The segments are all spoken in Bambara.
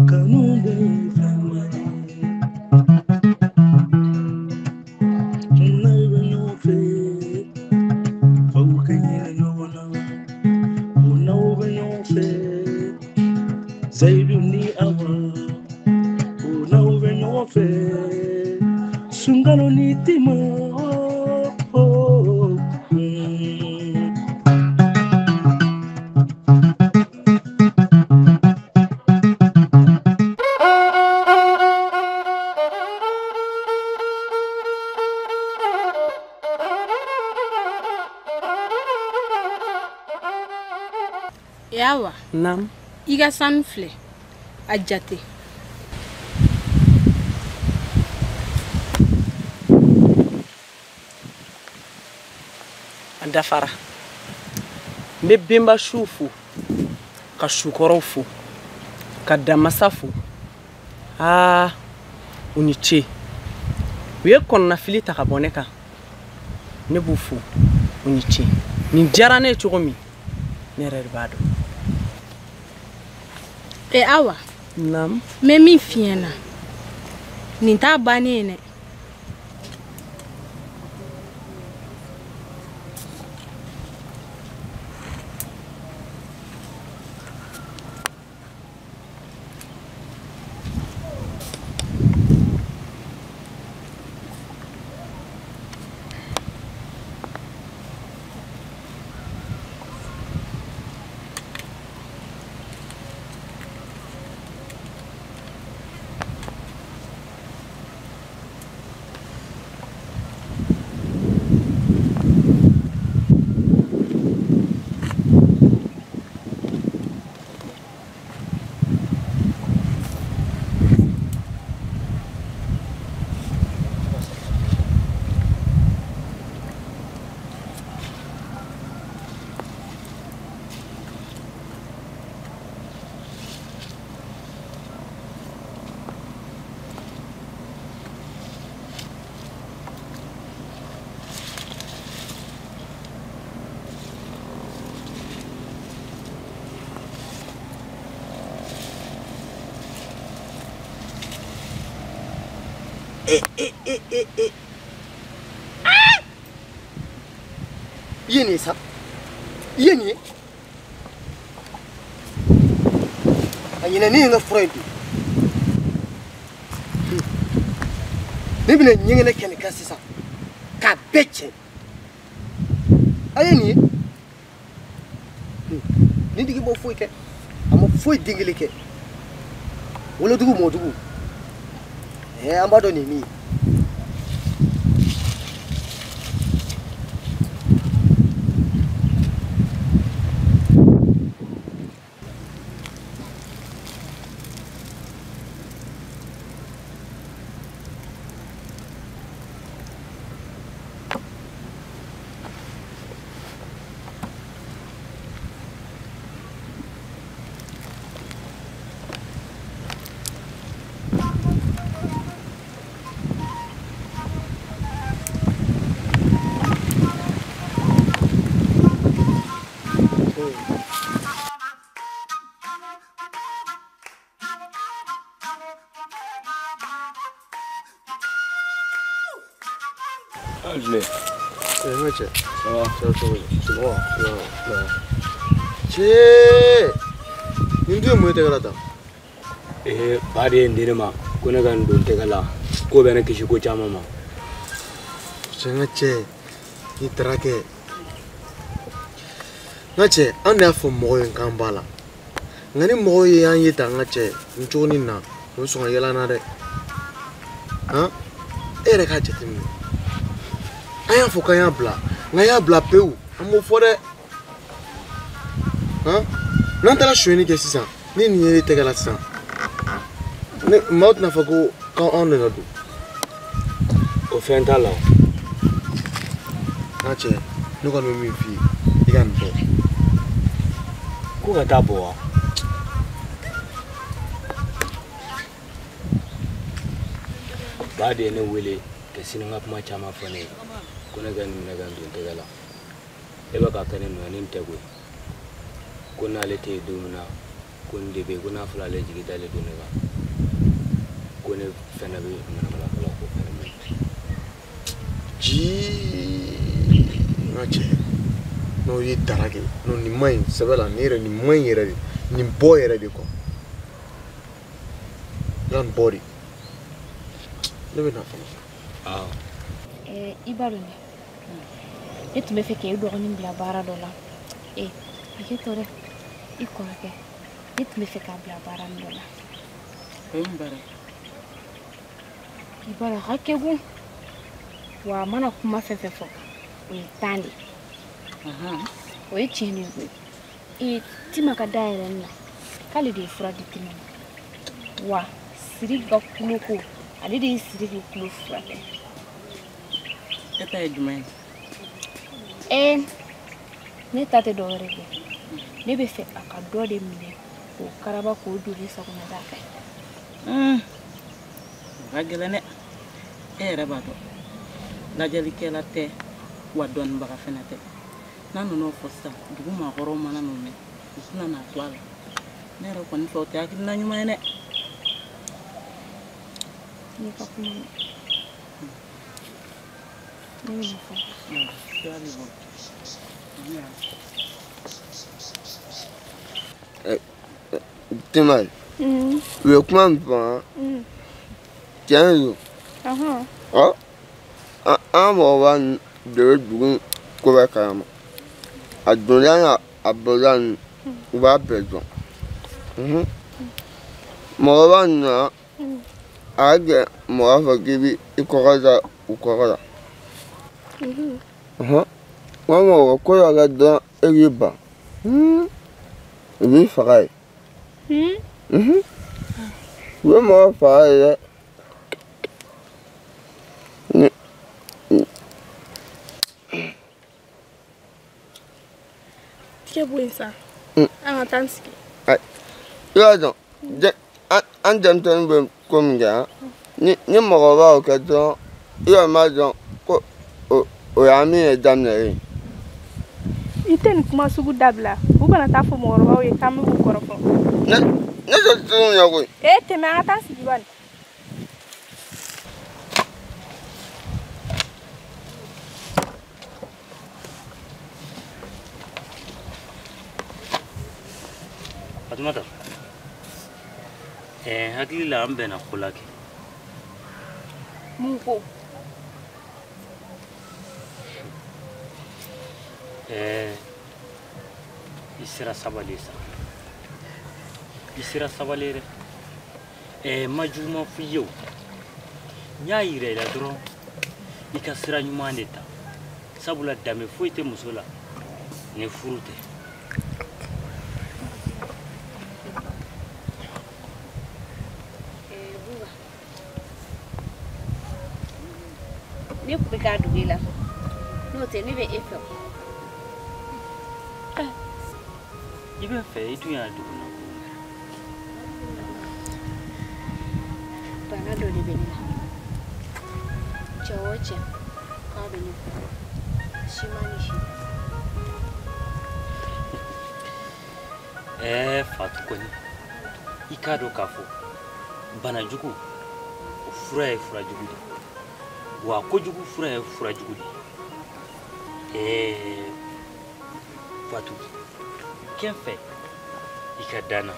Kanu bɛ fɛnba ye. N'aw bɛ ɲɔgɔn fɛ, f'aw ka hinɛ ɲɔgɔn na. Ko n'aw bɛ ɲɔgɔn fɛ, Seyidu ni Awa. Ko n'aw bɛ ɲɔgɔn fɛ, Sunkalo ni Tima. Awa. Naam. I ka sanu filɛ, a jate. A dafara. N bɛ benba suw fo, ka sukɔrɔw fo, ka damasa fo. Aa, u ni ce. U ye kɔnɔnafili ta ka bɔ ne kan. Ne b'u fo, u ni ce. Nin diyara ne ye cogo min, ne yɛrɛ de b'a dɔn. E Awa. Naam. N bɛ min f'i ɲɛna, nin t'a bannen ye dɛ. E. I ye nin ye sa? I ye nin ye? A ɲinɛ ne ye n ka fura in dun. Ne bɛna ɲɛgɛnɛ kɛ nin kan sisan k'a bɛɛ tiɲɛ. A ye nin ye? Nin tigi m'o foyi kɛ. A ma foyi den kelen kɛ. Wolodugu mɔdugu. An b'a dɔn nin ye min ye. Cɛ. Ça va? Ça va, c'est bon. Cɛ, nin dun ye mun ye tɛgɛ la tan? Ee, ba de ye nin di ne ma ko ne ka nin don tɛgɛ la k'o bɛ ne kisi ko caman ma. Cɛ, n ka cɛ, n'i taara kɛ. N ka cɛ, an de y'a fɔ mɔgɔw ye k'an b'a la. Nka ni mɔgɔw ye an ye tan n ka cɛ, nin cogonin na, u bɛ sɔn ka yɛlɛ an na dɛ. Han? E yɛrɛ k'a jateminɛ. An y'a fɔ k'an y'a bila, nka an y'a bila pewu, an m'o fɔ dɛ. Han? N'an taara sonyɛni kɛ sisan, ni nin ye ne tɛgɛ la sisan, ne maaw tɛna fɔ ko k'anw de nɔ don. O fɛn t'a la o. N ka cɛ, ne kɔni bɛ min f'i ye, i ka nin bɔ. Ko ka taa bɔ wa? Ba de ye ne wele ka sini n ka kuma caman fɔ ne ye. Ko ne ka nin minɛ ka n don tɛgɛ la. E bɛ ka kɛ ne nɔ ye, ne tɛ koyi. Ko n'ale tɛ yen don min na, Ko nin de bɛ yen, ko n'a fɔra ale jigi dalen don ne kan, ko ne fɛnɛ bɛ manamana ko la, ko fɛnɛ man ɲi. Ji n ka cɛ, n'o ye dara kɛ, n'o nin man ɲi sɛbɛ la, nin yɛrɛ nin man ɲi yɛrɛ de, nin bɔ yɛrɛ de quoi. I ka nin bɔ de. Ne bɛ na fɔlɔ. Awɔ. I b'a dɔn dɛ, ne tun bɛ fɛ k'e dɔgɔnin bila baara dɔ la. Hakɛ to dɛ, i kɔrɔkɛ, ne tun bɛ fɛ k'a bila baara min dɔ la. O ye mun baara ye? I b'a dɔn a ka kegun, wa a mana kuma fɛn fɛn fɔ, o ye 10 de ye. O ye tiɲɛ de ye koyi. Tima ka da yɛlɛ ne la k'ale de ye fura di Tima ma. Wa Sidiki ka kulo ko, ale de ye Sidiki kulo furakɛ. E ta ye jumɛn ye? Ne ta tɛ dɔwɛrɛ ye. Ne bɛ fɛ a ka dɔ de minɛ k'o karaba k'o don ne sagonada fɛ. O ka gɛlɛn dɛ. E yɛrɛ b'a dɔn, lajɛlikɛla tɛ, wa dɔnnibaga fɛnɛ tɛ. N'a nana o fɔ sisan, dugu maakɔrɔw mana n'o mɛn, u tɛna n'a to a la. Ne yɛrɛ kɔni fɛ, o tɛ hakilina ɲuman ye dɛ. Ne ka kuma mɛn. Ne bɛ na fɔ. Sira b'i bolo. Tima, u ye kuma min fɔ, tiɲɛ de don. Ɔ, an ka mɔgɔba ninnu de bɛ dugu in ko bɛɛ kalama. A donda n'a a bɔda ninnu, u b'a bɛɛ dɔn. Mɔgɔba ninnu na, a ka gɛlɛn mɔgɔ b'a fɔ k'i bɛ i kɔkɔ da u kɔkɔ la. Walima u ka ko dɔ kɛ dɔrɔn e k'i ban, u b'i faga yen. U bɛ mɔgɔ faga yen dɛ. Tigɛ bɔ yen sa. An ka taa an sigi. I b'a dɔn, an denmisɛnnin bɛ ko min kɛ, ni mɔgɔba y'o kɛ dɔrɔn, i yɛrɛ b'a dɔn ko o y'a min ye daminɛ ye. I tɛ nin kuma sugu dabila. U kana taa fɔ mɔgɔkɔrɔbaw ye k'an bɛ k'u kɔrɔfɔ. Ne tɛ siran ɲɛ koyi. Tɛmɛ an ka taa sigi bani. Fatumata, hakili la an bɛnna ko la kɛ. Mun ko? I sera sabali sa. I sera sabali dɛ. Ma juguman f'i ye o. N y'a yira i la dɔrɔn, i ka sira ɲuman de ta. Sabula danbe foyi tɛ muso la ni furu tɛ. Buba, ne tun bɛ k'a dogo e la, n'o tɛ ne bɛ e fɛ. I bɛ fɛ, i dun y'a dogo n na. Bana dɔ de bɛ ne la. Cɛ o cɛ k'a bɛ ne fɛ, si ma ni si. Fatu kɔni, i k'a dɔn k'a fɔ banajugu, o fura ye furajugu de ye. Wa kojugu fura ye furajugu de ye. Fatu, kɛ n fɛ i ka dan na.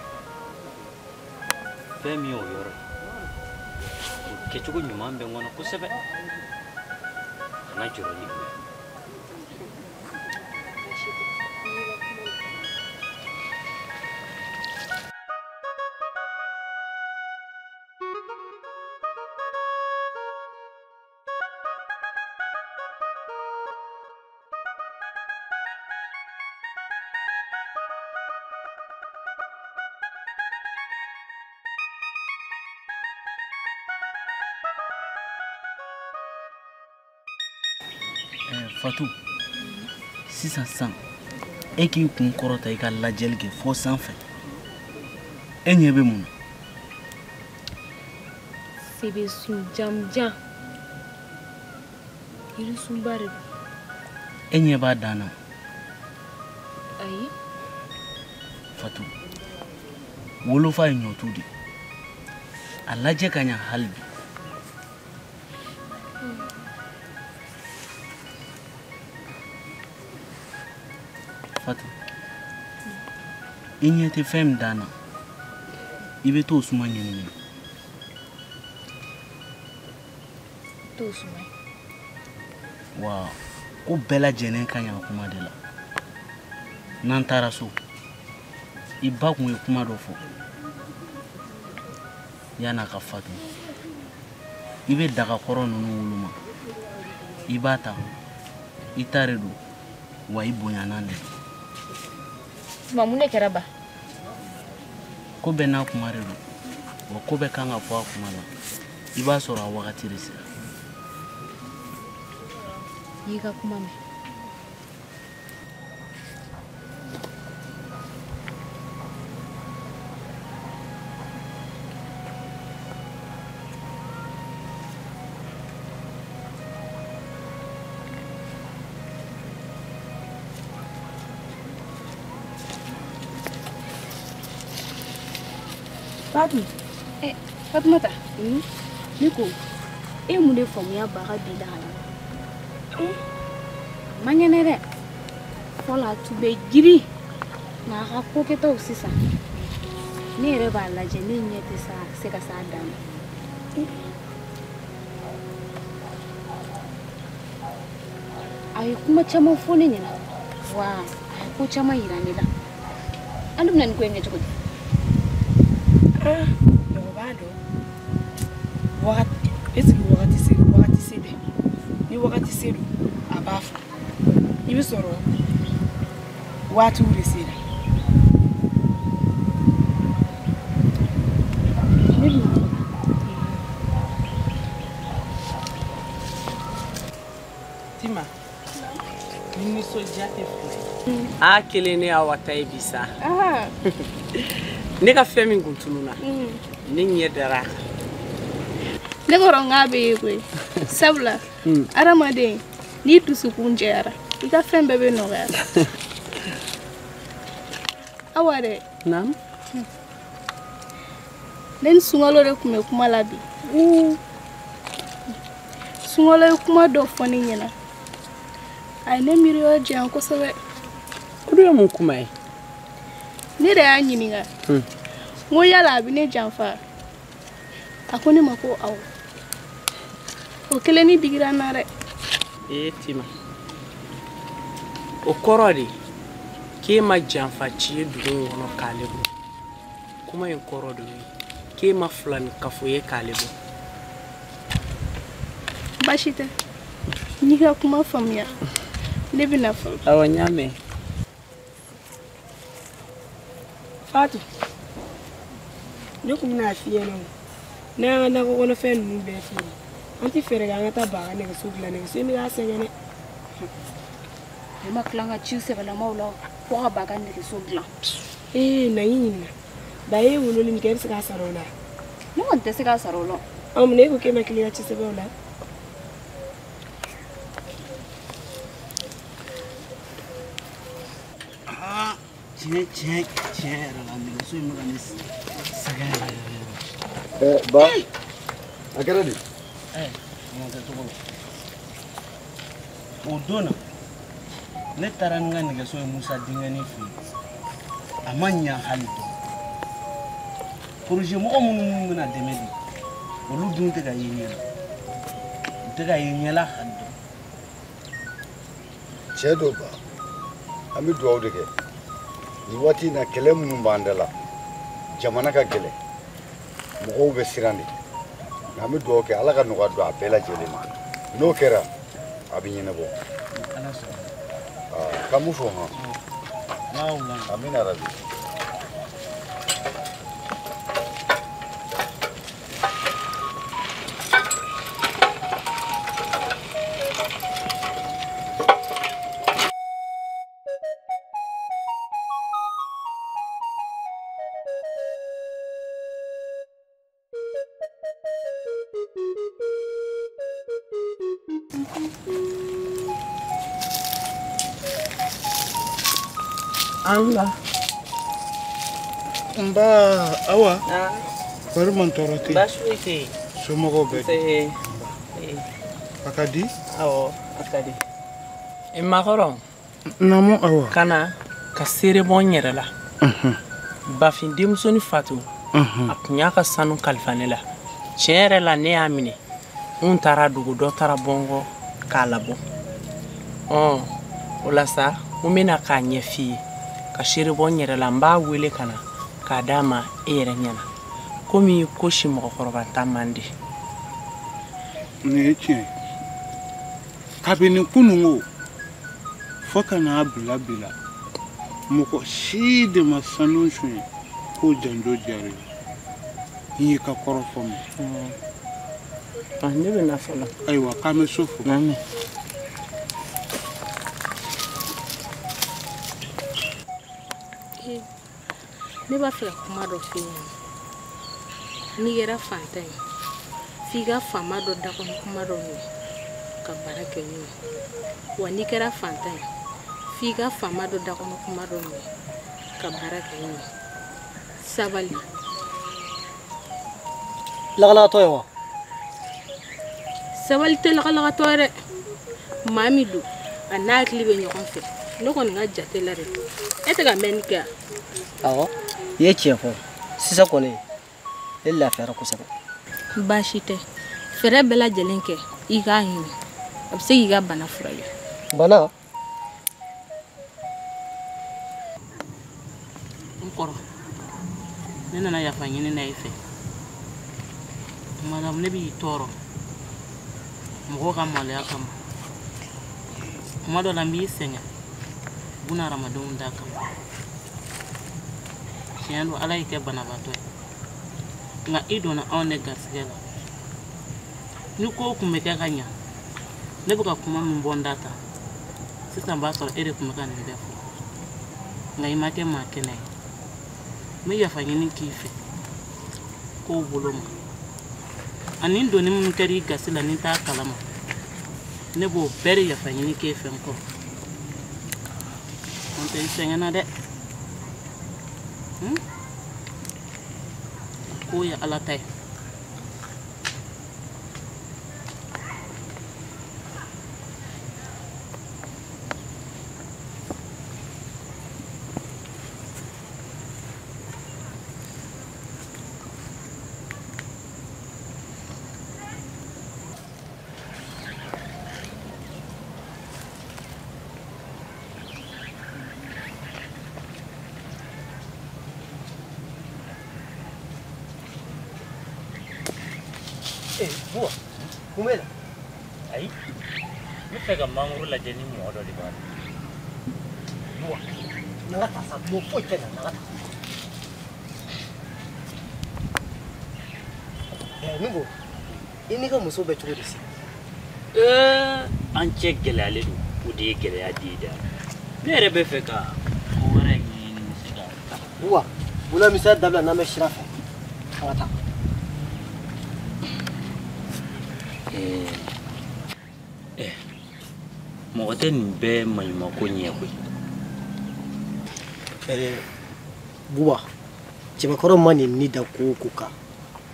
Fɛn min y'o yɔrɔ ye, o kɛcogo ɲuman bɛ n kɔnɔ kosɛbɛ. Kana jɔrɔ ni o ye. Baasi tɛ, n y'i ka kuma mɛn. Fatou, sisan sisan e k'i kun kɔrɔta i ka lajɛli kɛ fo sanfɛ, e ɲɛ bɛ mun na? Sebesun jamujan, yirisunba de don. E ɲɛ b'a dan na? Ayi. Fatou, Wolofa ye ɲɔtu de. A lajɛ ka ɲa hali bi. Fatu, i ɲɛ tɛ fɛn min dan na, i bɛ t'o suma ɲɛnamini. T'o suma. Wa ko bɛɛ lajɛlen ka ɲi a kuma de la. N'an taara so, i ba kun ye kuma dɔ fɔ yan'a ka fatu. I bɛ dagakɔrɔ ninnu woloma, i b'a ta, i ta de don, wa i bonyanan de don. Tuma mun de kɛra ba? Ko bɛɛ n'a kuma de don, wa ko bɛɛ kan ka fɔ a kuma la. I b'a sɔrɔ a wagati de sera. I y'i ka kuma mɛn. Fatou. Eh, Fatoumata. Ne ko, e mun de faamuya ba ka bi lahala la? A man kɛnɛ dɛ. Fɔlɔ a tun bɛ girin, nka a ka ko kɛtaw sisan, ne yɛrɛ b'a lajɛ ne ɲɛ tɛ se ka s'a dan na. A ye kuma caman fɔ ne ɲɛna, wa a ye ko caman yira ne la. An dun bɛna nin ko in kɛ cogo di? Ah, mɔgɔ b'a dɔn wagati est-ce que wagati se bɛ ni wagati se don a b'a fɔ i bɛ sɔrɔ waatiw de sera. Ne bɛna fɔ. Tima, ni nisɔndiya tɛ fila ye. A kelen ne y'aw ta ye bi sa. Ne ka fɛn min kun tununna, ne ɲɛ dara a kan. Ne kɔrɔ n k'a bɛ ye koyi. Sabula, hadamaden n'i dusukun jɛyara, i ka fɛn bɛɛ bɛ nɔgɔya. Awa dɛ. Naamu. Ne ni Sunkalo de tun bɛ kuma la bi. Sunkalo ye kuma dɔ fɔ ne ɲɛna. A ye ne miiri yɔrɔ janya kosɛbɛ. O dun ye mun kuma ye? Ne de y'a ɲininka. N ko yala a bɛ ne janfa? A ko ne ma ko awɔ. O kelen ni digira n na dɛ. Ee Tima, o kɔrɔ de k'e ma janfa ci ye dugu in kɔnɔ k'ale bɔ. Kuma in kɔrɔ de ye k'e ma filani kafo ye k'ale bɔ. Baasi tɛ, n y'i ka kuma faamuya. Ne bɛ na fɔlɔ. Awɔ, n y'a mɛn. Fatou, ne kun bɛna f'i ɲɛna o, n'an y'an ka nakɔ kɔnɔfɛn ninnu bɛɛ feere, an tɛ fɛɛrɛ kɛ an ka taa ba ka nɛgɛso dilan, nɛgɛso in bɛ k'a sɛgɛn dɛ. Ne ma tila n ka ci sɛbɛlamaw la fo ka ba ka nɛgɛso dilan. Ee na y'i ɲininka, ba e ye wololi min kɛ e bɛ se k'a sara o la? Ne kɔni tɛ se k'a sara o la. Ɔ munna e ko k'e ma tila i ka ci sɛbɛnw la? Tiɲɛ tiɲɛ yɛrɛ la nɛgɛso in bɛ ka ne sɛgɛn yɛrɛ yɛrɛ. Ba, a kɛra di? Mun kɛ cogo la? O don na, ne taara ni n ka nɛgɛso ye Musa denkɛnin fɛ yen. A ma ɲa hali dɔɔni. Projet mɔgɔ minnu bɛna dɛmɛ di, olu dun tɛ ka ye ɲɛ la. U tɛ ka ye ɲɛ la hali dɔɔni. Tiɲɛ don ba, an bɛ dugawu de kɛ. Nin waati in na kɛlɛ minnu b'an da la, jamana ka gɛlɛn, mɔgɔw bɛ siran de. Nka an bɛ dugawu kɛ Ala ka nɔgɔya don a bɛɛ lajɛlen ma. N'o kɛra, a bɛ ɲɛnabɔ. Ala sɔnna. K'an m'u fo hɔn. Amina rabi. Allah. Nba Awa. Bari man tɔɔrɔ tɛ yen. Baasi foyi tɛ yen. Somɔgɔw bɛɛ di? Nse. A ka di? Awɔ, a ka di. Makɔrɔ. Naamu Awa. Ka na ka seere bɔ n yɛrɛ la. Bafin denmusonin Fatu. A tun y'a ka sanu kalifa ne la. Tiɲɛ yɛrɛ la ne y'a minɛ. N taara dugu dɔ taara bɔ n kɔ k'a labɔ. O la sa n bɛna k'a ɲɛ f'i ye. Ka seere bɔ n yɛrɛ la n b'a wele ka na k'a d'a ma e yɛrɛ ɲɛna. Komi ko si mɔgɔkɔrɔba ta man di. Nin ye tiɲɛ ye. Kabini kununko fo ka n'a bila bi la mɔgɔ si de ma sanu suɲɛ k'o janjo diyara ye. N y'i ka kɔrɔfɔ mɛn. Ne bɛ na fɔlɔ. Ayiwa k'an bɛ so fo. Ne b'a fɛ ka kuma dɔ f'i ɲɛna. N'i kɛra fantan ye, f'i ka faama dɔ dakɔnɔ kuma dɔ minɛ ka baara kɛ n'o ye. Wa n'i kɛra fantan ye, f'i ka faama dɔ dakɔnɔ kuma dɔ minɛ ka baara kɛ n'o ye. Sabali. Lagalagatɔ ye wa? Sabali tɛ lagalagatɔ ye dɛ. Maa min don, a n'a hakili bɛ ɲɔgɔn fɛ. Ne kɔni ka jate la dɛ. E tɛ ka mɛnni kɛ wa? Awɔ, i ye tiɲɛ fɔ. Sisan kɔni, ne lafiyara kosɛbɛ. Baasi tɛ. Fɛɛrɛ bɛɛ lajɛlen kɛ i k'a ɲini. A bɛ se k'i ka bana furakɛ. Bana? N kɔrɔ, ne nana yafa ɲini na i fɛ. Madame, ne b'i tɔɔrɔ mɔgɔw ka maloya kama. Kuma dɔ la n b'i sɛgɛn buna hadamadenw da kama. Tiɲɛ don Ala y'i kɛ banabaatɔ ye. Nka i donna anw de garisɛgɛ la. Ni kow tun bɛ kɛ ka ɲa, ne bɛ ka kuma min bɔ n da ta, sisan b'a sɔrɔ e de tun bɛ ka nin bɛɛ fɔ. Nka i ma kɛ maa kɛnɛ ye. N bɛ yafa ɲini k'i fɛ kow bolo ma. Ani doni minnu kɛra i gasi la ni n t'a kalama, ne b'o bɛɛ de yafa ɲini k'e fɛ n kɔrɔ. N'o tɛ i sɛgɛnna dɛ. Ko ye Ala ta ye. Buwa, mun b'e la? Ayi, n bɛ fɛ ka mangoro lajɛ ni mɔgɔ dɔ de b'a la. Buwa, na ka taa sa, mɔgɔ foyi tɛ na, na ka taa. Nubo, i n'i ka muso bɛ cogo di sisan? An cɛ gɛlɛyalen don, o de ye gɛlɛya di da. Ne yɛrɛ bɛ fɛ ka ko wɛrɛ ɲɛɲini n bɛ se ka. Buwa, bolo misɛnya dabila n'an bɛ sira fɛ, an ka taa. Mɔgɔ tɛ nin bɛɛ maɲumako ɲɛ koyi. Buba, cɛbakɔrɔ ma nin ni da ko o ko kan,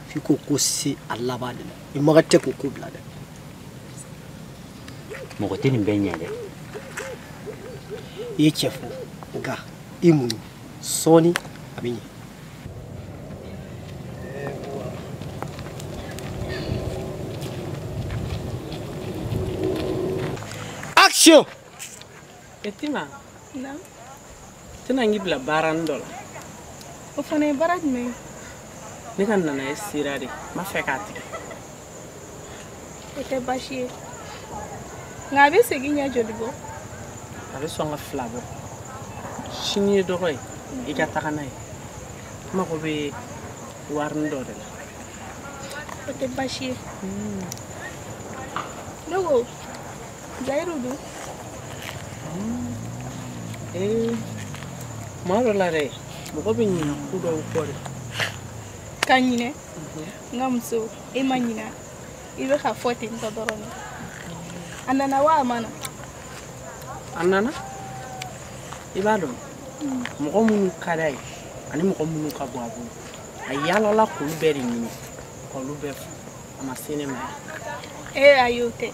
f'i k'o ko se a laban de la. I maga tɛ k'o ko bila dɛ. Mɔgɔ tɛ nin bɛɛ ɲɛ dɛ. I ye cɛ fɔ, nka i muɲu, sɔɔni a bɛ ɲɛ. Action! Tima. Non. Tɛna n k'i bila baaranin dɔ la. O fana ye baara jumɛn ye? Ne ka nana ye sira de, n b'a fɛ k'a tigɛ. O tɛ baasi ye. Nka a bɛ segin ɲɛ joli bɔ? A bɛ sɔn ka 2 bɔ. Sini ye dɔgɔ ye, i ka taga n'a ye. N mago bɛ warini dɔ de la. O tɛ baasi ye. Ne ko, Zayiru dun? Kuma dɔ la dɛ, mɔgɔ bɛ ɲinɛ ko dɔw kɔ de. Ka ɲinɛ? N ka muso, e ma ɲinɛ. I bɛ ka fɔ ten tɔ dɔrɔn de. A nana wa a ma na? A nana. I b'a dɔn, mɔgɔ minnu ka d'a ye, Ani mɔgɔ minnu ka bon a bolo. A yaalala k'olu bɛɛ de ɲini k'olu bɛɛ fo. A ma se ne ma yan. Ee ayi o tɛ.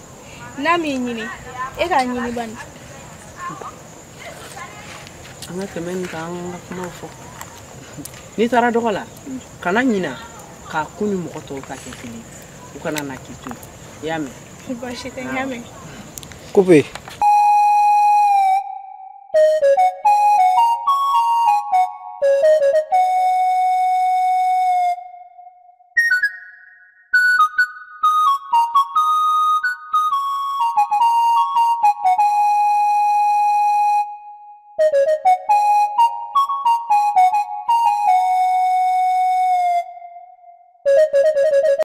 N'a m'i ɲini, e k'a ɲini bani. An ka tɛmɛ nin kan, an ka kumaw fɔ. N'i taara dɔgɔ la, kana ɲina k'a kun ni mɔgɔ tɔw ta kɛ kelen ye. U kana na k'i to yen. I y'a mɛn? Baasi tɛ, n y'a mɛn. Coupe.